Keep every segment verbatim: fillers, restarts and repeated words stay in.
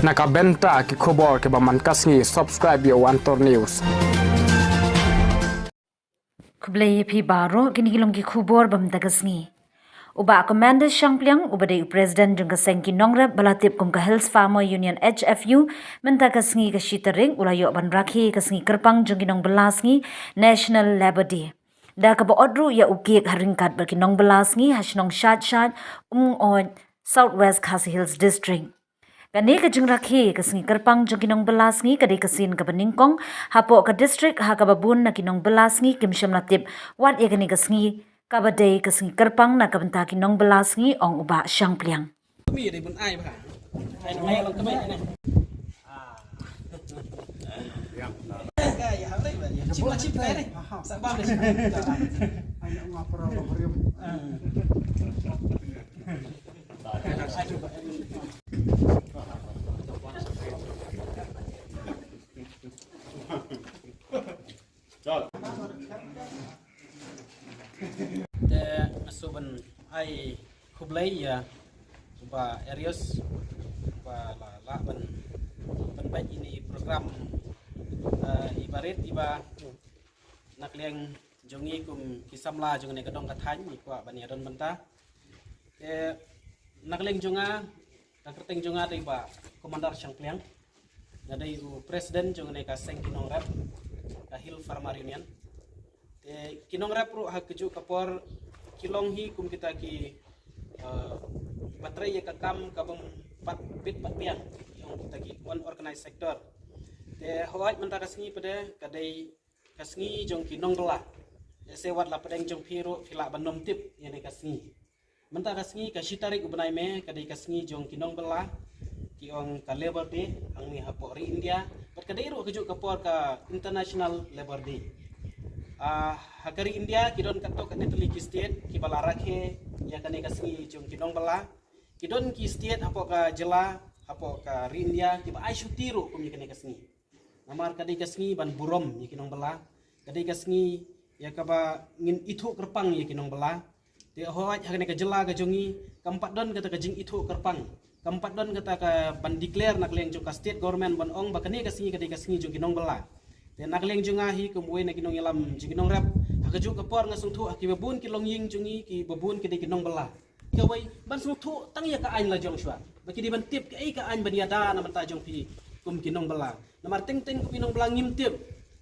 Na ka bynta ki khubor kiba man ka sngi, subscribe ïa u Antor News. Khublei ïa phi baroh, kine ki long ki khubor ba mynta ka sngi. U Bah Commander Shangpliang, uba dei u President jong ka seng ki nongrep ba la tip kum ka Hills Farmer Union, H F U, mynta ka sngi ka shi tarik u la ïoh ban rakhe ka sngi kyrpang jong ki nongbylla sngi, National Labour Day. Da kaba ot ruh ïa u cake ha ryngkat bad ki nongbylla sngi ha shnong Shait Shait, Umngoid, South West Khasi Hills District. Kane ka jingrakhe ka sngi kyrpang jong ki nongbylla sngi ka dei ka sien kaba nyngkong hapoh ka district ha kaba bun na ki nongbylla sngi kim shym la tip wat ïa kane ka sngi kaba dei ka sngi kyrpang na ka bynta ki nongbylla sngi, ong u Bah Shangpliang. Te nga shu ban ai khublei ïa u Bah Arius ba la lah ban ban pynbeit ïa kane ka program, eh, iba rit iba na ka liang jong ngi kum ki samla jong kane ka dong ka thaiñ ngi kwah ban ïadon bynta. Te na ka liang jong nga, ka kyrteng jong nga dei Bah Commander Shangpliang. Nga dei u President jong kane ka seng ki nongrep, ka Hill Farmer Union. Te ki nongrep ruh ha kajuh ka por ki long hi kum kita ki, eh, ba trei ïa ka kam kabym pat bit pat biang, ki ong kita ki unorganized sector. Te hooid mynta ka sngi pat de ka dei ka sngi jong ki nongbylla. Lehse wat la pdeng jong phi ruh phi lah ban ym tip ïa kane ka sngi. Mynta ka sngi ka shi tarik u bnai May ka dei ka sngi jong ki nongbylla, ki ong ka Labour Day hangne hapoh ri India. Bad ka dei ruh kajuh ka por ka International Labour Day. Ah, ha ka ri India ki don katto katne tylli ki state kiba la rakhe ïa kane ka sngi jong ki nongbylla. Ki don ki state hapoh ka jylla, hapoh ka ri India kiba ai shuti ruh kum ïa kane ka sngi. Namar ka dei ka sngi ban burom ïa ki nongbylla. Ka dei ka sngi ïa kaba ngin ithuh kyrpang ïa ki nongbylla. Te hooid ha kane ka jylla ka jong ngi kam pat don kata ka jingithuh kyrpang, kam pat don kata ka ban declare na ka liang jong ka state government ban ong ba kane ka sngi ka dei ka sngi jong ki nongbylla. Te na ka liang jong nga hi kum uwei na ki nongïalam jong ki nongrep, ha kajuh ka por nga sngewthuh ha kiba bun ki longïing jong ngi kiba bun ki dei ki nongbylla. Kawei ban sngewthuh tang ïa ka aiñ la jong shuwa ba ki dei ban tip kaei ka aiñ ban ïada na bynta jong phi kum ki nongbylla. Namar teng teng kum ki nongbylla ngim tip,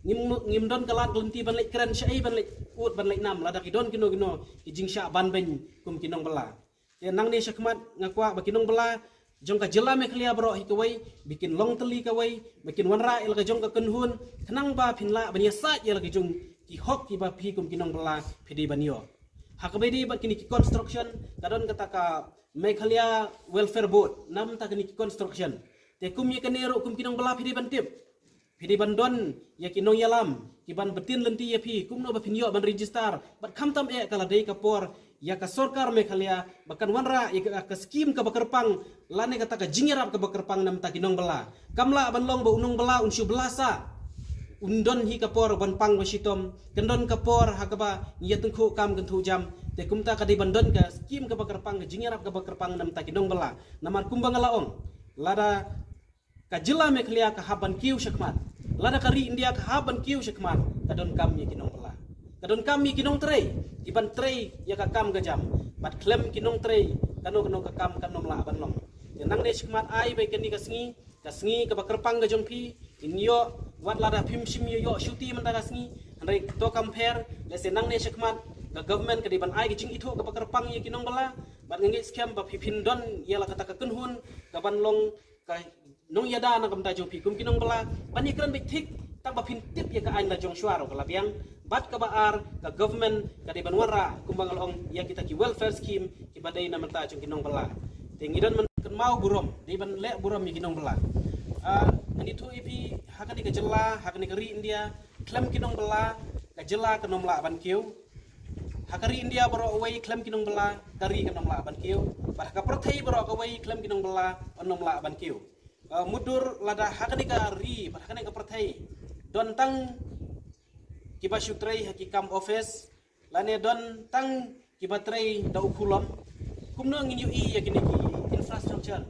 ngim, ngim don ka lad ka lynti ban leit kren shaei ban leit ud ban leit nam lada ki don kino kino ki jingshah ban beiñ kum ki nongbylla. Te nangne shakhmat nga kwah ba ki nongbylla jong ka jylla Meghalaya baroh hi kawei ba kin long tylli kawei ba kin wanrah ïa la ka jong ka kynhun khnang ba phin lah ban ïasaid ïa la ka jong ki hok kiba phi kum ki nongbylla phi dei ban ïoh. Ha kaba ïadei bad kine ki construction ka don kata ka Meghalaya Welfare Board na bynta kine ki construction. Te kum ïa kane ruh kum ki nongbylla phi dei ban tip. Phi dei ban don ïa ki nongïalam ki ban btin lynti ïa phi kumno ba phin ïoh ban register bad khamtam eh ka la dei ka por ïa ka sorkar Meghalaya ba kan wanrah ïa ka, ka skim kaba kyrpang lane kata ka jingïarap kaba kyrpang na bynta ki nongbylla. Kam lah ban long ba u nongbylla un shu bylla sah, un don hi ka por ban pang ba shitom, kan don ka por ha kaba ngi ïa tyngkhuh kam kynthuh jam. Te kumta ka dei ban don ka skim kaba kyrpang, ka jingïarap kaba kyrpang na bynta ki nongbylla. Namar kumba nga la ong, lada ka jylla Meghalaya ka hap ban kiew shakhmat, lada ka ri India ka hap ban kiew shakhmat, ka donkam ïa ki nongbylla, ka donkam ïa ki nongtrei ki ban trei ïa ka kam ka jam. Bad khlem ki nongtrei kano kano ka kam kan ym lah ban long. Te nangne shakhmat ai ba ïa kane ka sngi, ka sngi kaba kyrpang ka jong phi, in ïoh wat lada phim shym ïoh shuti mynta ka sngi, hynrei to kam pher, lehse nangne shakhmat ka government ka dei ban ai ka jingithuh kaba kyrpang ïa ki nongbylla. Bad nga ngeit skhem ba phi phin don ïa la kata ka kynhun ka ban long ka nongïada na ka bynta jong phi kum ki nongbylla ban ïakren beit thik tang ba phin tip ïa ka aiñ la jong shuwa ruh ka la biang. Bad kaba ar, ka government ka dei ban wanrah kumba nga la ong ïa kita ki welfare scheme kiba dei na bynta jong ki nongbylla. Te ngi don ban kynmaw burom, dei ban leh burom ïa ki nongbylla. Ah, ngan ïathuh ïa phi ha kane ka jylla, ha kane ka ri India, khlem ki nongbylla ka jylla kan ym lah ban kiew. Ha ka ri India baroh kawei khlem ki nongbylla ka ri kan ym lah ban kiew. Bad ha ka pyrthei baroh kawei khlem ki nongbylla kan ym lah ban kiew. Ah, mutdur lada ha kane ka ri bad ha kane ka pyrthei don tang kiba shu trei ha ki kam office lane don tang kiba trei da u khulom, kumno ngin ïohi ïa kine ki infrastructure?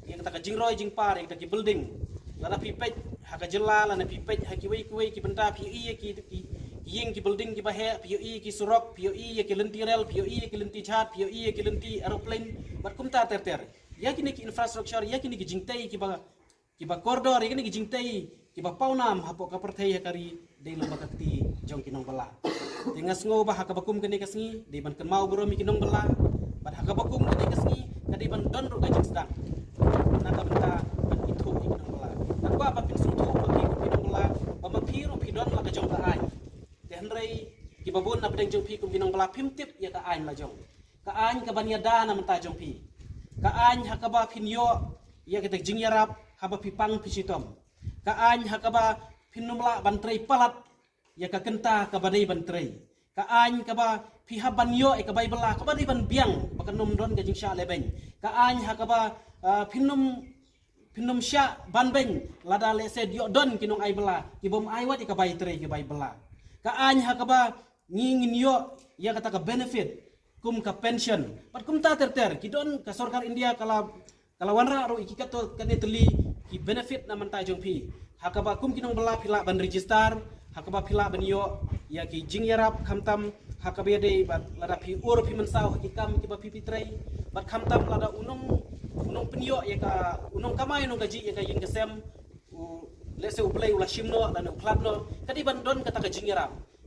ïa kata ka jingroi jingpar ïa kata ki building. Lada phi peit ha ka jylla, lada phi peit ha kiwei kiwei ki bynta, phi ïohi ïa ki, ki, ki ïing ki building kiba heh, phi ïohi ïa ki surok, phi ïohi ïa ki lynti rel, phi ïohi ïa ki lynti jhad, phi ïohi ïa ki lynti aeroplane, bad kumta ter ter. Ïa kine ki infrastructure, ïa kine ki jingtei kiba, kiba kordor, ïa kine ki jingtei kiba pawnam hapoh ka pyrthei ha ka ri, dei lyngba ka kti jong ki nongbylla. Te nga sngew ba ha kaba kum kane ka sngi dei ban kynmaw burom ïa ki nongbylla, bad ha kaba kum kane ka sngi ka dei ban don ruh ka jingsdang na ka bynta ban ithuh ïa ki nongbylla. Nga kwah ba phin sngewthuh ba phi kum ki nongbylla, ba ma phi ruh phi don la ka jong ka aiñ. Te hynrei kiba bun na pdeng jong phi kum ki nongbylla phim tip ïa ka aiñ la jong. Ka aiñ kaban ïada na mynta jong phi. Ka aiñ ha kaba phin ïoh ïa kata ka jingïarap haba phi pang phi shitom. Ka aiñ ha kaba phin ym lah ban trei palat ïa ka kynta kaba dei ban trei. Ka aiñ kaba phi hap ban ïoh ïa ka bai bylla kaba dei ban biang ba kan ym don ka jingshah lehbeiñ. Ka aiñ ha kaba, ah, phin ym, phin ym shah ban beiñ lada lehse ïoh don ki nongai bylla ki bym ai wat ïa ka bai trei, ka bai bylla. Ka aiñ ha kaba ngi ngin ïoh ïa kata ka benefit kum ka pension. Bad kumta ter ter, ki don, ka sorkar India ka la, ka la wanrah ruh ïa ki katto katne tylli ki benefit na mynta jong phi. Ha kaba kum ki nongbylla phi lah ban register, ha kaba phi lah ban ïoh ïa ki jingïarap, khamtam ha kaba ïadei bad lada phi ur phi mynsaw ha ki kam kiba phi phi trei, bad khamtam lada u nong, u nongpynïoh ïa ka, u nongkamai nongkajih ïa ka ïing ka sem, u, lehse U Blei u la shim noh lane u khlad noh, ka dei ban don kata ka jingïarap.